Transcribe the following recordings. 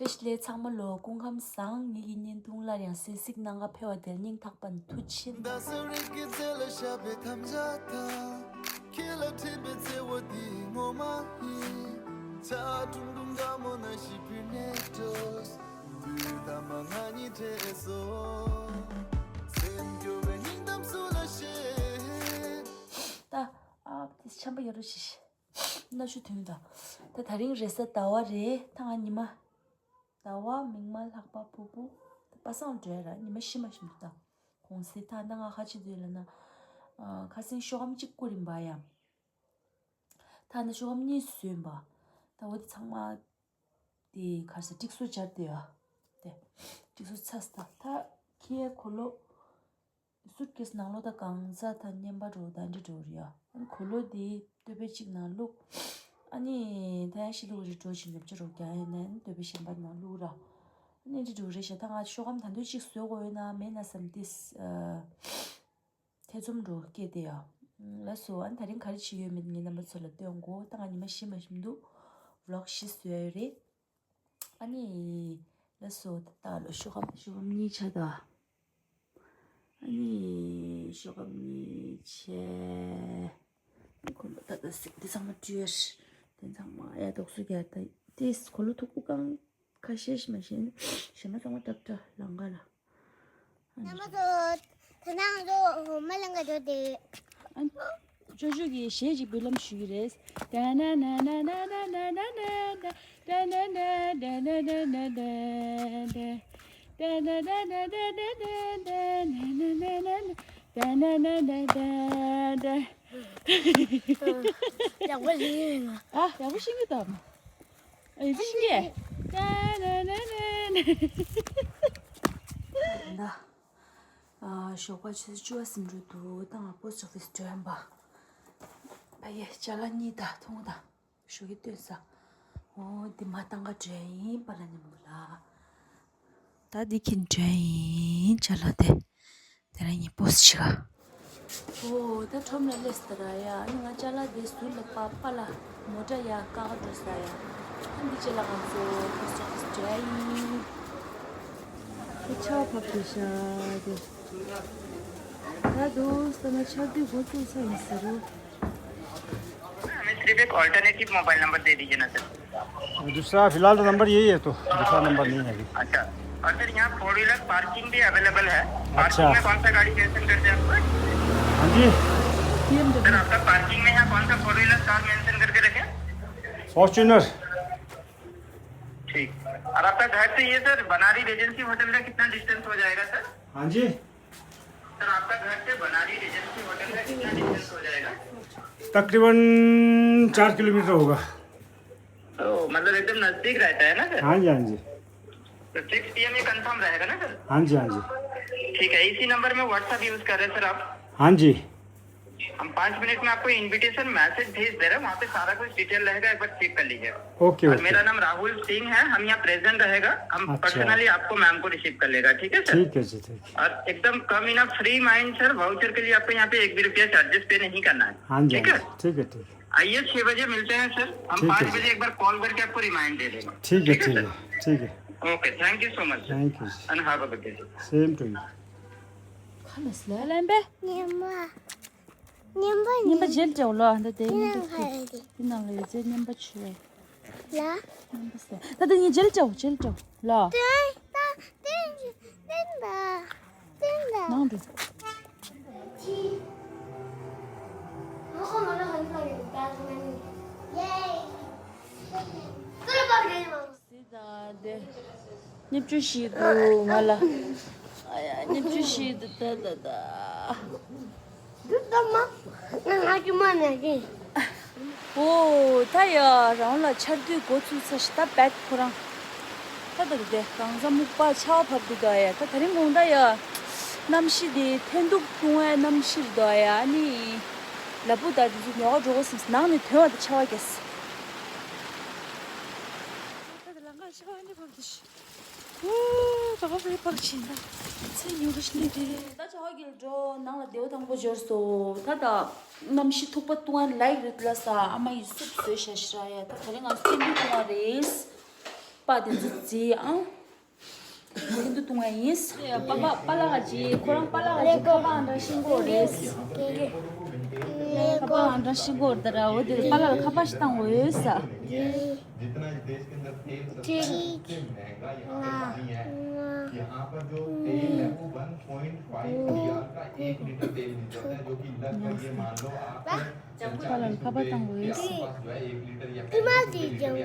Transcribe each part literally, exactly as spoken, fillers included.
བཀྲ་ཤིས་བདེ་ལེགས་ཚང་མ་ལོ། སྐུ་ཁམས་བཟང་། ངེད་ཀྱི་བརྙན་ཐུང་སླར་ཡང་གསན་གཟིགས་གནང་ག་ཕེབས་པ་དེར་སྙིང་ཐག་པ་ནས་ཐུགས་རྗེ་ཆེ། ད་ཨ་དེ་ཆམ་པ་ཡོད་རོ་ཞིག་གནའ་ཤུ་དུས་ད། ད་དེ་རིང་རེས་གཟའ་ཟླ་བ་རེད། ད་ང་ཉི་མ་ཟླ་བ་མིག་དམར་ལྷག་པ་ཕུར་བུ། ད་པ་སངས་འགྲོ་ཡ་ར། ཉི་མ་ཤི་མ་ཤི་མི་ད་གུང་སེང་ད་ད་ང་ཁ་ཆེ་དུས་ལ་ན། ཨ་ཁ་སེང་ཤོག་སྒམ་གཅིག་བསྐུར་རིན་པ་ཡ། ད་ན་ཤོག་སྒམ་གཉིས་བཟོས་ཡིན་པ། ད་འོ་དེ་ཚང་མ་དེ་གར་ས་ཀྲིག་སོ་སྦྱར་དེ་ཡ། དེ་ཀྲིག་སོ་ཚ་ས་ད་ད་ཁྱི་ཡ་གོ་ལོ། སུཊ་ཀེས་ནང་ལོགས་ད་གང་ཟག་ད་བརྙན་པ་འགྲོ་ད་འདྲི་འགྲོ་རེད་ཡ། ཨ་ནི་གོ་ལོ་དེ་ལྟོས་པའི་གཅིག་ནང་བླུགས། ཨ་ནི་ད་ཡང་ཤི་ལུག་རེ་འགྲོ་ཞིང་ལབ་ཅི་རོ་རྒྱ་ཡིན་ན་ཨ་ནི་ལྟོས་པའི་གཞན་པ་ནང་བླུགས་ར། ཨ་ནི་འདྲི་འགྲོ་རེད་ཤག་ད་ང་ཤོག་སྒམ་ད་འདོད་ཅིག་བཟོ་དགོས་ཡོད་ན་མེད་ན་བསམ་ཏེ། ཐེ་ཚོམ་འགྲོ་སྐད་དེ་ཡ། ལགས་སོ། ཨ་ནི་ད་རིང་ག་རེ་བྱེད་ཡོད་མེད་ངའི་རྣམ་པ་ཚོ་ལ་སྟོན་དགོས། ད་ང་ཉི་མ་ཤི་མ་ཤི་མི་འདུག་ཝི་ལོག་བཞི་བཟོས་ཡོད་རེད། ཨ་ནི། ལགས་སོ། ད་ལྟ་ལོ་ཤོག་སྒམ་ཤོག་སྒམ་གཉིས་ཆ་ད། ཨ་ནི་ཤོག་སྒམ་གཉིས་ཆ། ཁོ་ལོ་ད་ད་སིག་དེ་ཚང་མ་བྲིས་ཡོད། དེ་ཚང་མ་ཡ་དོགས་སུ་རྒྱ་ད་དེ་ཁོ་ལོ་ཐུག་པོ་གང་ཁ་ཤས་ཤི་མ་ཤི་ནི་ཞེ་མ་ཚང་མ་ཏབ་ཏྲ་ལང་ག་ལ། རྣམ་པ་ཚོ། ད་ནང་ལོ་ཧོ་མ་ལང་ག་འགྲོ་དེ། ཨ། ཅོ་ཅོ་གིས་གཞས་ཅིག་འབུལ་ལམ་ཞུ་གི་རེད། ཡག་པོ་ལེན་ཡོད་ང་། ཨ། ཡག་པོ་ཤེས་ཀྱི་འདུག་ཨ། ཡིན་ཤེས་ཀྱི། ད། ཨ། ཞོགས་པ་ཆུ་ཚོད་བཅུ་པ་ཟིན་འགྲོ་འདུག་ད་ང་པོ་སི་ཊི་ཨོ་ཕི་སི་འགྲོ་ཡིན་པ། ཕ་ཡེ་ཅ་ལག་གཉིས་ད་ཐུང་ད། ཞོགས་ཀྱི་སྟོན་ས། འོ་འདི་མ་བཏང་ག་འགྲོ་ཡིན་པ་ལ་ཉམས་པོ་ལ། ད་འདི་ཁྱེར་འགྲོ་ཡིན་ཅ་ལག་དེ། དེ་རིང་ངས་པོ་སི་ཊི་བྱེད་ག་འོ་ད་ཁྲོམ་ལ་སླེབས་ས་ར་ཡ། ཨ་ནི་ང་ཅ་ལག་དེ་ཟུར་ལ་པ་པ་ལ་མོ་ཊ་ཡ་ཀ་ག་འགྲོ་ས་ཡ། ཨ་འདི་ཅ་ལག་ང་ཚོ་པོ་སི་ཊི་ཨོ་ཕི་སི་འགྲོ་ཡིན། ཆར་བབས་ཏེ་ཤ་དེ། ད་དུ་ས་ན་ཆར་དུས་འགོ་བཙུགས་ས་ཡིན་ཟེར་རོ། हमें सिर्फ एक ऑल्टरनेटिव मोबाइल नंबर दे दीजिए ना सर। दूसरा, फिलहाल तो नंबर यही है, तो दूसरा नंबर नहीं है अभी। अच्छा। और सर, यहाँ फोर व्हीलर पार्किंग भी अवेलेबल है। अच्छा। पार्किंग में कौन सा गाड़ी मेंशन कर दे आपको? हाँ जी। सर, आपका पार्किंग में यहाँ कौन सा फोर व्हीलर कार मेंशन करके रखे? फॉर्च्यूनर। ठीक। और आपका घर से ये सर बनारी रीजेंसी होटल का कितना डिस्टेंस हो जाएगा सर? हाँ जी। सर, आपका घर से बनारी रीजेंसी होटल का कितना डिस्टेंस हो जाएगा? तकरीबन चार किलोमीटर होगा। ओ, मतलब एकदम नजदीक रहता है ना सर? हाँ जी, हाँ जी। तो सिक्स पीएम ये कंफर्म रहेगा ना सर? हाँ जी, हाँ जी। ठीक है, इसी नंबर में व्हाट्सएप यूज़ कर रहे हैं सर आप? हाँ जी। हम पाँच मिनट में आपको इनविटेशन मैसेज भेज दे रहे हैं, वहाँ पे सारा कुछ डिटेल रहेगा, एक बार चेक कर लीजिएगा। ओके, और ओके। मेरा नाम राहुल सिंह है, हम यहाँ प्रेजेंट रहेगा, हम अच्छा। पर्सनली आपको मैम को रिसीव कर लेगा, ठीक है सर? ठीक है जी, ठीक है। और एकदम कम इनफ फ्री माइंड सर, वाउचर के लिए आपको यहाँ पे एक भी रुपया चार्जेस पे नहीं करना है, हाँ जी, ठीक हाँ है? जी, ठीक है, ठीक है। आइए, छः बजे मिलते हैं सर, हम ठीक है पाँच जी। बजे एक बार कॉल करके आपको रिमाइंड दे देंगे। ठीक है, ठीक है ठीक सर? है, ठीक है। Okay, thank you so much sir. Thank you. And have a good day. Same to you. ཁ་ལས་ལ་ལན་པས། ཉི་མ། ཉི་མ་ཉི་མ་ཉི་མ་ཇེལ་ཏྲའོ་ལ་འདི་དེ་ཉི་མ་ཁ་ལ་དེ། དེ་ནང་ལ་ཡོད་ཚད་ཉི་མ་ཆུ། ལ། ཉི་མ་ཟེར། ད་ལྟ་ཉི་ཇེལ་ཏྲའོ་ཇེལ་ཏྲའོ་ལ། དེ་ད་དེ་དེ་ད་དེ་ད། ནང་དུ། ཡེ། སི་ད་དེ། བརྙས་བཅོས་ཤིག་འདུག་ང་ལ། ཨ་ཡ། བརྙས་བཅོས་ཤིག་འདུག་ད་ད་ད། འདི་ལྟ་མ། ང་ང་ཅི་མ་ནས་ཀྱི། ཨོ། ད་ཡ་རང་ལ་ཆར་དུས་འགོ་ཚུགས་ས་ཞིག་ད་བད་ཁོ་རང་། ད་ད་དེ་གང་ཟག་སྨུག་པ་ཆར་བབས་འདུག་ད་ཡ། ད་དེ་རིང་དགོང་ད་ཡ། གནམ་གཤིས་དེ་འཐེན་ཐུག་བཏུང་བའི་གནམ་གཤིས་རེད་ད་ཡ། ཨ་ནི། ལ་ཕུག་ད་དེ་ཚོ་ཉོ་ག་འགྲོ་དགོས་སམ་ནང་ནས་ཐོན་བ་དེ་ཆར་བ་རྒྱག་ས། ད་ད་ལང་ཀ་ཤ་བ་ནི་བབས་ཏེ་ཤི། ཨོ། ད་བབས་རེ་བབས་ཕྱིན་ད། ཚེ་ཉུང་རེ་ཤི་ནི་དེ་རེད། ད་ཆ་བ་གིལ་འགྲོ་ནང་ལ་བདེ་བོ་དང་པོ་འབྱོར་སོ། ད་ད་གནམ་གཤིས་ཐུག་པ་བཏུང་བ་ལའིག་རེད་ལ་ས། ཨ་མ་ཡིས་སུབ་བཟོས་ཤ་ཤི་ར་ཡ། ད་ད་རེ་ང་སྐྱིན་འདུག་བཏུང་བ་རེད། པ་དེ་ཚོ་བརྩིས་ཨང་། ཁྱེད་ཚོ་བཏུང་བ་ཡིན། པ་པ་པ་ལགས་ཀྱིས་ཁོ་རང་པ་ལགས་ཀྱིས་ཁ་པར་འདྲ་ཤེས་གོ་རེད། ཁ་པར་འདྲ་ཤེས་གོ་རེད་ད་ར། འོ་དེ་པ་ལགས་ལ་ཁ་པར་ཞིག་བཏང་འོས་ས། གཅིག་ལྔ་ལྔ། པ་ལགས་ཁ་པར་བཏང་དགོས། ཁི་མ་དེ་ཀྱང་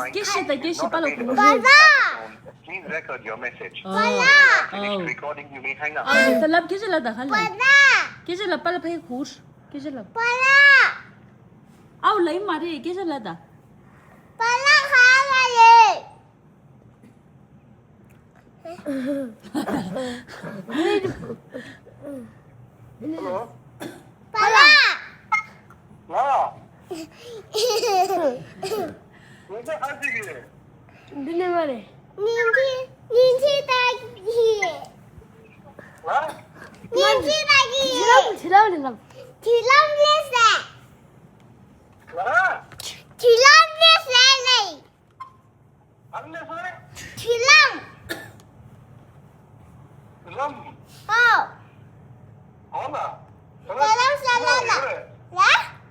སྐད་ཤེས་དང་སྐད་ཤེས་པ་ལ་གོ། པ་ལགས། Please record your message. When you are finished recording, you may hang up. ཨ་ད་ལབ་སྐད་ཆ་ལབ་ད་ཧ་ལས། པ་ལགས། སྐད་ཆ་ལབ་པ་ལ་ཕ་གི་གུར། སྐད་ཆ་ལབ། པ་ལགས། ཨའོ་ལ་ཡིན་མ་རེད། སྐད་ཆ་ལབ་ད། པ་ལགས་ཧ་ལ་ལས། Hello. པ་ལགས། ང་། ང་ཚོ་ཨ་ཅེ་གི། འདི་ནས་མ་རེད། ཉིན་གཅིག་ཉིན་གཅིག་ལྟ་གི། ང་། ཉིན་གཅིག་ལྟ་གི། དྲི་ལམ་དྲི་ལམ་ལས་ལམ། དྲི་ལམ་ལས་ཟེར། ང་། དྲི་ལམ་ལས་ཟེར་ལས། ཨ་ནི་སོ་རེད། དྲི་ལམ། དྲི་ལམ། ཨོ། ཨོ་ལ། དྲི་ལམ་ཟེར་ལ་ལ། ལ།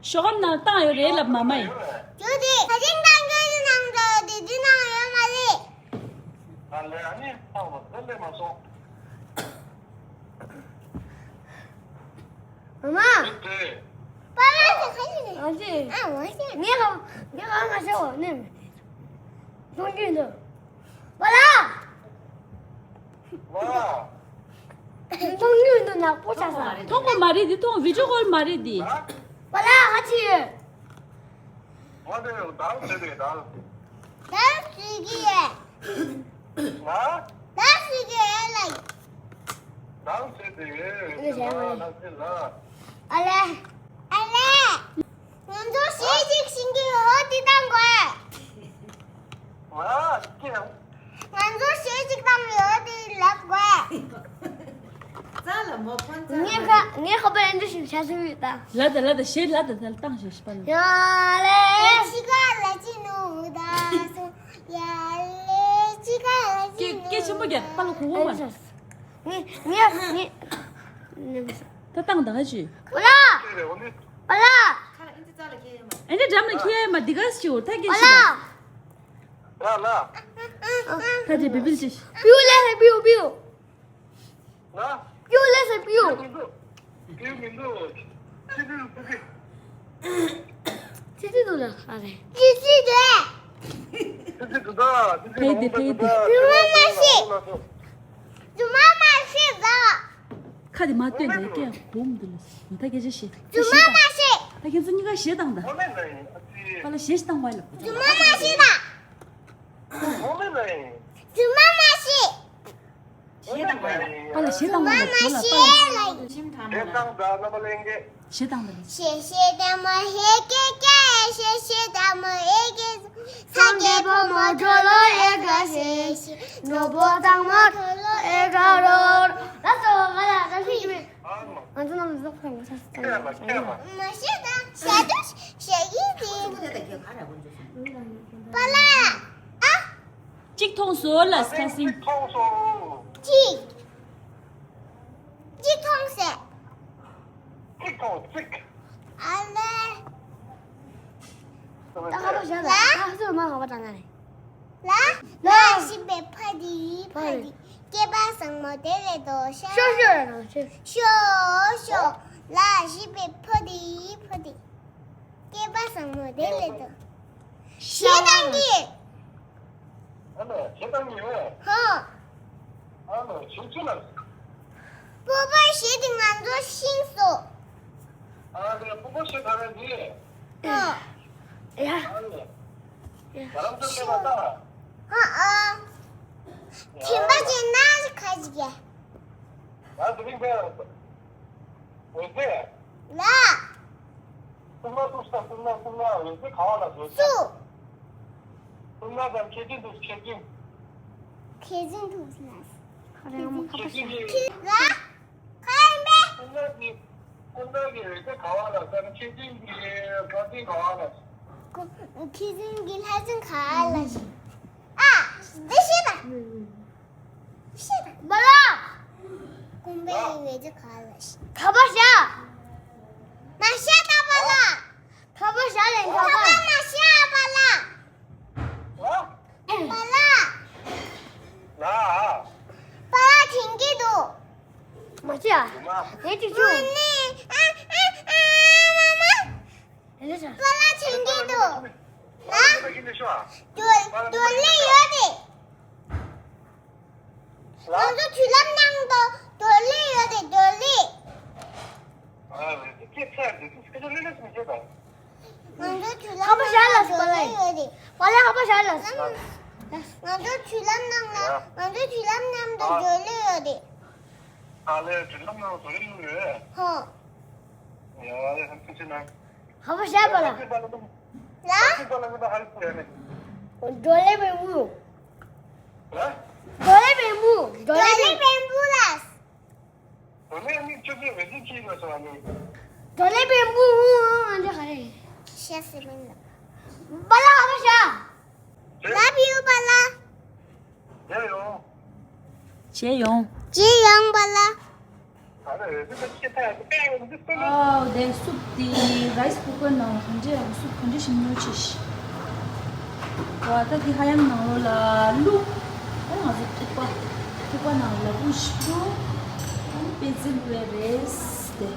ཤོག་ཁམས་ནང་བཏང་ཡོད་རེད་ལབ་མ་མ་ཡིན། ཇུ་དེ་ད་ཐེངས་བཏང་རྒྱུ་ཡིན་ནམ་འགྲོ་དེ་དེ་ནང་ཡོད་མ་རེད། ཨ་ལས་ཨ་ནི་བཏང་བ་དེ་ལས་མ་སོང་། མ་མ། དེ་དེ། པ་ལགས་ཁ་ཤས་རེད། ཨ་ཅེ། ཨ་འོ་ཅེ། ངས་ཁ་ངས་ཁ་ང་ཤ་བ་ནས་མི་དེ། མཐོང་རྒྱུ་འདུག་པ་ལགས། ལགས། མཐོང་རྒྱུ་འདུག་ནག་པོ་ཆགས་ས། མཐོང་གི་མ་རེད་འདི། མཐོང་བི་ཌི་ཡོ་ཀོལ་མ་རེད་འདི། པ་ལགས་ཧ་ཅི་ཡོད། ང་དེ་ཡང་དང་བྱེད་དེ་དང་། དང་བྱེད་ཀྱི་ཡོད། ང་། དང་བྱེད་ཀྱི་ཡོད་ལ། དང་བྱེད་དེ་ཡོད། ངས་བྱས་པ་རེད། ལ་ལ་ལ། ཨ་ལེ། ཨ་ལེ། ང་ཚོ་གཞས་ཤིག་ཤེས་ཀྱི་ཡོད་དེ་བཏང་དགོས། ང་ཀྱེ། ང་ཚོ་གཞས་ཤིག་བཏང་ཡོད་དེ་ལབ་དགོས། རྩ་ལ་མོ་ཁོན་རྩ་ངས་ཁ་ངས་ཁ་པར་ཨེ་འདྲ་ཞིག་བྱ་ཐུབ་ཡོད་ད། ལ་ད་ལ་ད་གཞས་ལ་ད་ད་བཏང་ཞིག་ཞིག་པ་ལ། ཡ་ལེ། ཅི་ག་ལ་ཅི་ནུ་ད་སོ། ཡ་ལེ་ཅི་ག་ལ་ཅི་ནུ། སྐད་ཆེན་པོ་རྒྱག་པ་ལ་གོ་གོ་མ། ངས་ངས་ངས། ད་བཏང་ད་ག་ཅི། པ་ལགས། པ་ལགས། ཨེ་འདྲ་འགྲམ་ལ་ཁྱེར་ཡ་མ་འདི་ག་ཞིག་འོ་ད་སྐད་ཆེན་པོ། ལ་ལ། ད་དེ་བི་བིལ་ཅི། པིའུ་ལེ་ཧེ་པིའུ་པིའུ། ལ། པིའུ་ལེ་ཧེ་པིའུ། པིའུ་མི་འདུག་པིའུ་མི་འདུག་ཅི་ཅི་ཅི་ཅི། ཅི་ཅི་འདུག་ལ་ཨ་རེ། ཅི་ཅི་འདུག་ཅི་ཅི་འདུག་ད་ཅི་ཅི་ཕེ་དེ་ཕེ་དེ། རྫུན་མ་མ་བཤད། རྫུན་མ་མ་བཤད་ད། ཁ་དེ་མ་སྟོན་ད་སྐད་འབུམ་འདུག་ལ་ད་སྐད་ཆ་བཤད། རྫུན་མ་མ་བཤད། ད་ཁྱེད་ཚོ་གཉིས་ཀ་གཞས་བཏང་ད། ཨོ་མེ་ལེ། པ་ལ་གཞས་བཏང་བ་ལ། རྫུན་མ་མ་བཤད་ད། ཨོ་མེ་ལེ། རྫུན་མ་མ་བཤད། ཨོ་མེ་ལེ། པ་ལ་གཞས་བཏང་བ་ལ་དེ་ལ་པ་ལ། གཞས་བཏང་ད་རྣམ་པ་ལྷན་རྒྱས། གཞས་བཏང་ད་ལ། གཞས་གཞས་ལྟད་མོ་ཧེ་ཀེ་ཀེ། གཞས་གཞས་ལྟད་མོ་ཧེ་ཀེ། སངས་རྒྱས་ཕོ་མོ་ཁྲོ་ལོ་ཨེ་ག་ཤེ་ཤེ། ནོར་བུ་དྭངས་མ་ཁྲོ་ལོ་ཨེ་ག་རོ་རོ། ལགས་སོ། ང་ལ་ང་ཤེས་ཀྱི་མེད། ང་ཚོ་རྣམས་ཟོག་ཁ་ངོ་ཚ་ས་ཙང་ཡོད་པ་ཡིན་ན། མ་ཤེས་ད་ཤ་དུ་ཤ་ཡི་དེ། པ་ལ་ཨ། གཅིག་མཐོང་སོང་ལ་ཁ་སིང་། གཅིག་མཐོང་སོང་། གཅིག་གཅིག་མཐོང་ཟེར། གཅིག་མཐོང་གཅིག་ཨ་ལེ། ད་ཁ་པོ་བཞག་ལ། ད་ཁ་སོ་མ་ཁ་པོ་དྲང་ང་རེད། ལ། ལ་ཤི་བའི་ཕ་དི་ཕ་དི། སྐྱེས་པ་བཟང་མོ་དེ་ལས་དོ་ཤ། ཤོ་ཤོ་ར་ཤོ། ཤོ་ཤོ། ལ་ཤི་བའི་ཕ་དི་ཕ་དི། སྐྱེས་པ་བཟང་མོ་དེ་ལས་དོ། གཞས་བཏང་གི། ཨ་ལ་གཞས་བཏང་གི་ཡོད། ཧོ། ཨ་ལ་གཞས་ཅི་ལ། སྤོ་བོ་གཞས་དེ་ང་ཚོ་ཤེས་སོང་། ཨ་ལ་སྤོ་བོ་གཞས་ད་རེད་འདི། ཧོ། ཡ། ཨ་ལ། ང་རང་ཚོ་སྐྱེས་པ་ད། ཧོ་ཨ། ཁྱིམ་པ་ཅན་ན་ཁ་ཅིག་ག་ང་དེ་རིང་འདི། འོན་ཏེ། ལ། སྲུང་མ་སྲུང་ས་སྲུང་མ་སྲུང་མ་འོན་ཏེ་ག་བ་ལ་བཟོ་ས། སུ། སྲུང་མ་དང་མཁས་ཅན་དུ་མཁས་ཅན། མཁས་ཅན་དུ་ལ། ཁ་རེ་ངོ་མ་ཁ་པ་ཤ། ཁྱི་ལ། ཁ་ཡིན་པས། སྲུང་མ་གི་སྲུང་མ་གི་འོན་ཏེ་ག་བ་ལ་ཟེར་ན་མཁས་ཅན་གྱི་བཀའ་དྲིན་ག་བ་ལ། ཁོ་ ཁྱེད་ཚོའི་གི་ལྷ་ཚན་ག་ལ་ཤི། ཨ། འདི་ཤི་ད། ཤི་ད། པཱ་ལགས། ཀུན་པའི་ཡི་བེ་ཅི་ག་ལ་ཤི། ག་པར་བཞག་མ་ཤི་ད་པཱ་ལགས། ག་པར་བཞག་ལེན་ག་པར། ག་པར་མ་ཤི་ཨ་པཱ་ལགས། པཱ་ལགས། ལགས། པཱ་ལགས་དྲན་གྱི་འདུག་མ་ཤི་ཨ། དེ་ཅི་བྱུང་། ཨ་ཨ་ཨ་མ་མ། ཨེ་ལེ་ཤ། པཱ་ལགས་དྲན་གྱི་འདུག་ཨ། རྡོ་རྡོ་ལེབ་ཡོད་དེ། ང་ཚོ་དུས་ལམ་ནང་དུ་རྡོ་ལེབ་ཡོད་དེ་རྡོ་ལེབ། ང་ཚོ་དུས་ལམ་ནང་ལ་རྡོ་ལེབ་ཡོད་དེ། པཱ་ལགས་ཧ་པ་ཤ་ལ། ང་ཚོ་དུས་ལམ་ནང་ལ་ང་ཚོ་དུས་ལམ་ནང་དུ་རྡོ་ལེབ་ཡོད་དེ། ཨ་ལེ་དུས་ལམ་ནང་རྡོ་ལེབ་ཡོད། ཧོ། ཡ་ལེ་ཧམ་ཁུ་ཆེ་ན། ཧ་པ་ཤ་པཱ་ལགས། ལ། རྡོ་ལེབ་བེམ་བུ། རྡོ་ལེབ་བེམ་བུ། རྡོ་ལེབ་བེམ་བུ་ལ། རྡོ་ལེབ་བེམ་བུ་ལ། རྡོ་ལེབ་ནི་ཅོ་ཅོ་བེ་ཅི་ཅི་ལ་སོ་ནི། རྡོ་ལེབ་བེམ་བུ། ཨ་འདྲ་ག་རེ། ཤ་སི་མིན་ལ། པཱ་ལགས་ཧ་པ་ཤ། Love you པཱ་ལགས། ཡ་ཡོང་། བྱས་ཡོང་། བྱས་ཡོང་པཱ་ལགས། ཨའོ་དེ་སུབ་དེ་རའི་སི་ཀུ་ཀར་ནང་ལ་ག་འདྲས་ཡང་སུབ་ག་འདྲས་ཤིག་ཉོ་ཆེ་ཤི། ཝ་ད་དེ་ཧ་ཡང་ནང་ལོ་ལ་བླུག་ཨོ་ང་ཚོ་ཐུག་པ་ཐུག་པ་ནང་ལ་བླུག་ཤི་བླུག་ཨོ་པེ་ཙི་བླུག་ཡ་རེད་དེ།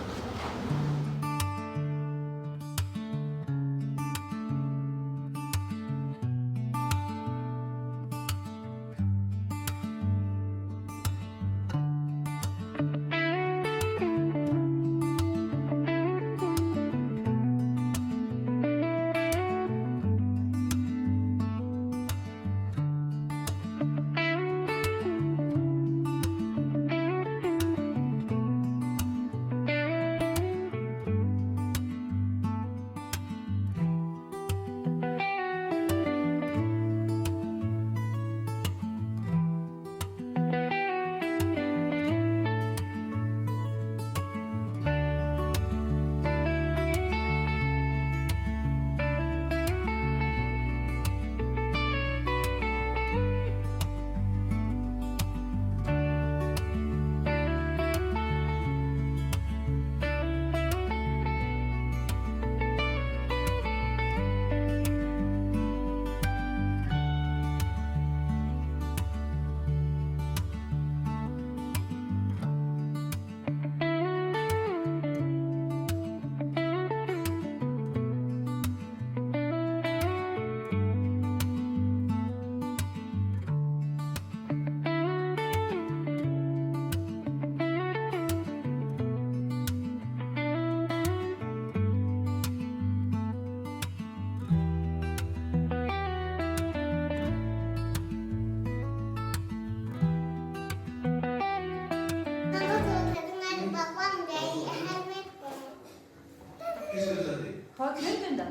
ཧོ་ཁྱོད་འདོན་ད།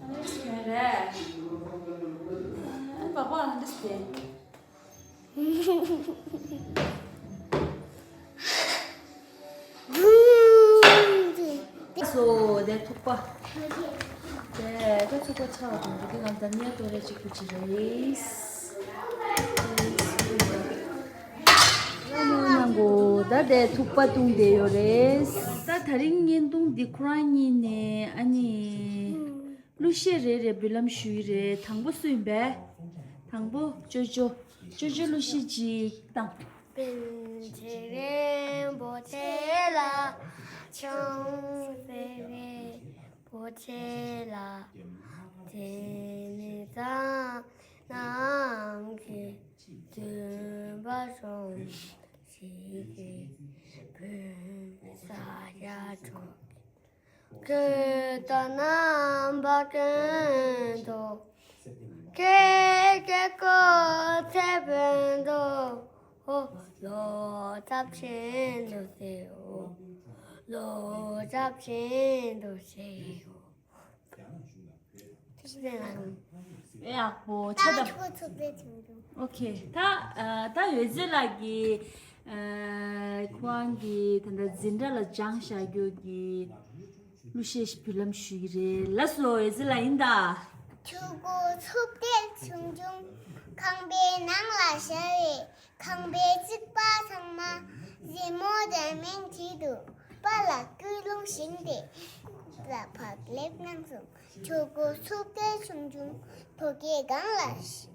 ཨ་ནི་སྐྱོན་རེད། ཨ་ནི་པགས་པ་ཨ་འདྲ་སྟེ། སོ་དེ་ཐུག་པ། དེ་དེ་ཐུག་པ་ཆགས་འདུག་དེ་གང་ལྟར་ཉལ་ཏོ་རེ་གཅིག་པུ་ཅི་རེད། ལ་མོ་ནང་གོ་ད་དེ་ཐུག་པ་བཏུང་བསྡད་ཡོད་རེད། ད་དེ་རིང་བརྙན་ཐུང་འདི་ཁོ་རང་གཉིས་ནས་ཨ་ནི། གླུ་གཞས་རེ་རེ་འབུལ་ལམ་ཞུ་ཡི་རེད། དང་པོ་སུ་ཡིན་པས། དང་པོ་ཅོ་ཅོ། ཅོ་ཅོ་གླུ་གཞས་ཅིག་བཏང་། པཎ་ཆེན་རིན་པོ་ཆེ་ལ་ཕྱག་འཚལ་བའི་བོ་ཆེ་ལ། དེ་ནས་ཚང་ནམ་མཁའི་སྟོན་པ་སྲུང་ཞིག་གི་བོད་ས་ཡ་གྲོགས། ཀྱེ་ད་ནམ་པ་ཀུན་ཏུ། ཀྱེ་ཀྱེ་ཀོ་ཚེ་བོན་དུ། ཧོ་ལོ་ཚབས་ཆེན་དུ་སེ་ཧོ། ལོ་ཚབས་ཆེན་དུ་སེ་ཧོ། ཨེ་ཡག་པོ་ཆ་ད། ཨོ་ཁེ། ད་ཨ་ད་འོད་ཟེར་ལགས་ཀྱིས་ཨ་ཁོང་གི་ད་ལྟ་འཛིན་གྲྭ་ལ་སྦྱངས་བཞག་རྒྱུ་གི། གླུ་གཞས་ཤིག་འབུལ་ལམ་ཞུ་གི་རེད། ལགས་སོ། ཨེ་ཙི་ལགས་ཡིན་ད། ཆུ་མགོ་འཚུབ་བསྡད་ཆུང་ཆུང་། ཁང་པའི་ནང་ལ་ཤར་བས། ཁང་པའི་རྩིག་པ་ཚང་མ་རི་མོ་འདྲ་མིན་བྲིས་འདུག་པཱ་ལགས་སྐུལ་སློང་བཞིན་ཏེ་ལ་བག་ལེབ་གནང་སོང་། ཆུ་མགོ་འཚུབ་བསྡད་ཆུང་ཆུང་། ཐོག་ཁའི་སྒང་ལ་ཤ-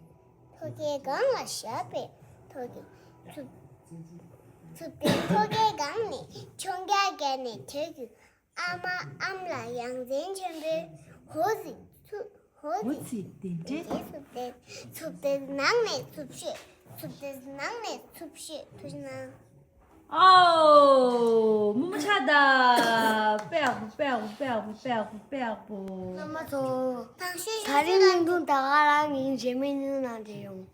ཐོག་ཁའི་སྒང་ལ་བཞག་པས། ཐོག་ཁའི་འཚུབ་འཚུབ་བསྡད་ཐོག་ཁའི་སྒང་ནས་མཆོང་རྒྱག་བརྒྱབ་ནས་བྲོས་ཀྱི། ཨ་མ་ཨམ་ལགས་ཡ་མཚན་ཆེན་པོས་ཧོ་ཙི་འཚུབ་ཧོ་ཙི་འཚུབ་བསྡད་འཚུབ་བསྡད་ནང་ནས་འཚུབ་ཤོས། འཚུབ་བསྡད་ནང་ནས་འཚུབ་ཤོས། ཐུགས་རྗེ་གནང་། ཨོ། མོ་མོ་ཆ་ད། པེག་པོ་པེག་པོ་པེག་པོ་པེག་པོ་པེག་པོ། བླ་མ་ཚོ། ད་རིང་བརྙན་ཐུང་ད་ག་རང་ཡིན། རྗེས་མའི་བརྙན་ཐུང་ནང་མཇལ་ཡོང་།